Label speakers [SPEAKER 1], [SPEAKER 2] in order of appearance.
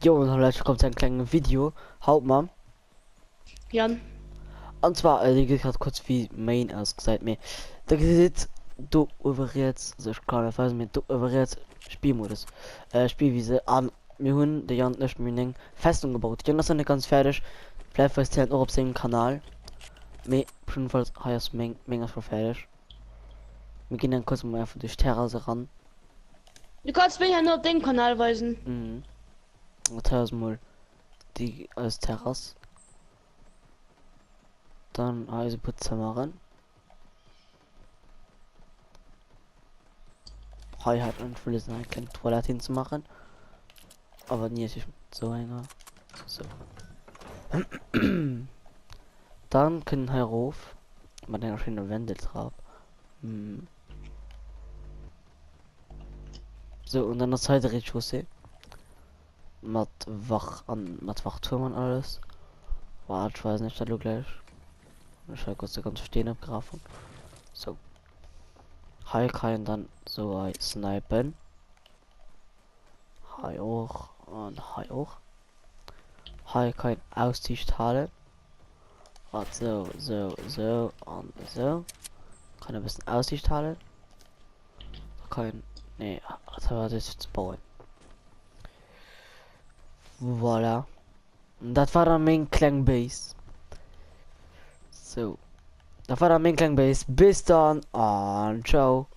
[SPEAKER 1] Jo an hallo herzlich willkommen zu engem klengen Video haut mam
[SPEAKER 2] Jan.
[SPEAKER 1] An zwar äh, dir gesitt grad kurz wéi main ausgesäit mee da gesitt do uewe riets also ech kann net weisen mee do uewe riets Spielmodus äh, Spielwiese an mir hunn de Jan an ech mir hunn eng Festung gebaut. Jan ass nach net ganz fäerdeg vläicht weist hien dat och op sengem Kanal mee op jeden Fall hei ass meng meng ass scho fäerdeg. Mir ginn dann kurz mol einfach duerch d'Terrasse eran.
[SPEAKER 2] Du kanns meng herno op dengem Kanal weisen.
[SPEAKER 1] Mhm. Dat hei ass mol déi eis Terrass. Dann hei eis e puer Zëmmeren. Hei hat en wëlles nach eng kleng Toilette hinzemaachen. Awer ni natierlech mat sou enger. Sou. Dann kënnt en hei erof mat enger schéiner Wendeltrap. Hm. So, und dann ass hei de Rez-de-chaussée. Mat Wach an mat Wachturm an alles. Waart, ech weisen iech dat elo gläich. Ech hei kurz de ganze Steen opgrafen. So. Hei kann een dann so hei snipen. Hei och an hei och. Hei kann een Aussiicht halen. Wat sou, sou, sou an sou. Kann e bëssen Aussiicht halen. Da kann een, nee, dat war das ze bauen. Voilà. Dat war dann meng kleng Base. So. Dat war dann meng kleng Base. Bis dann an ciao.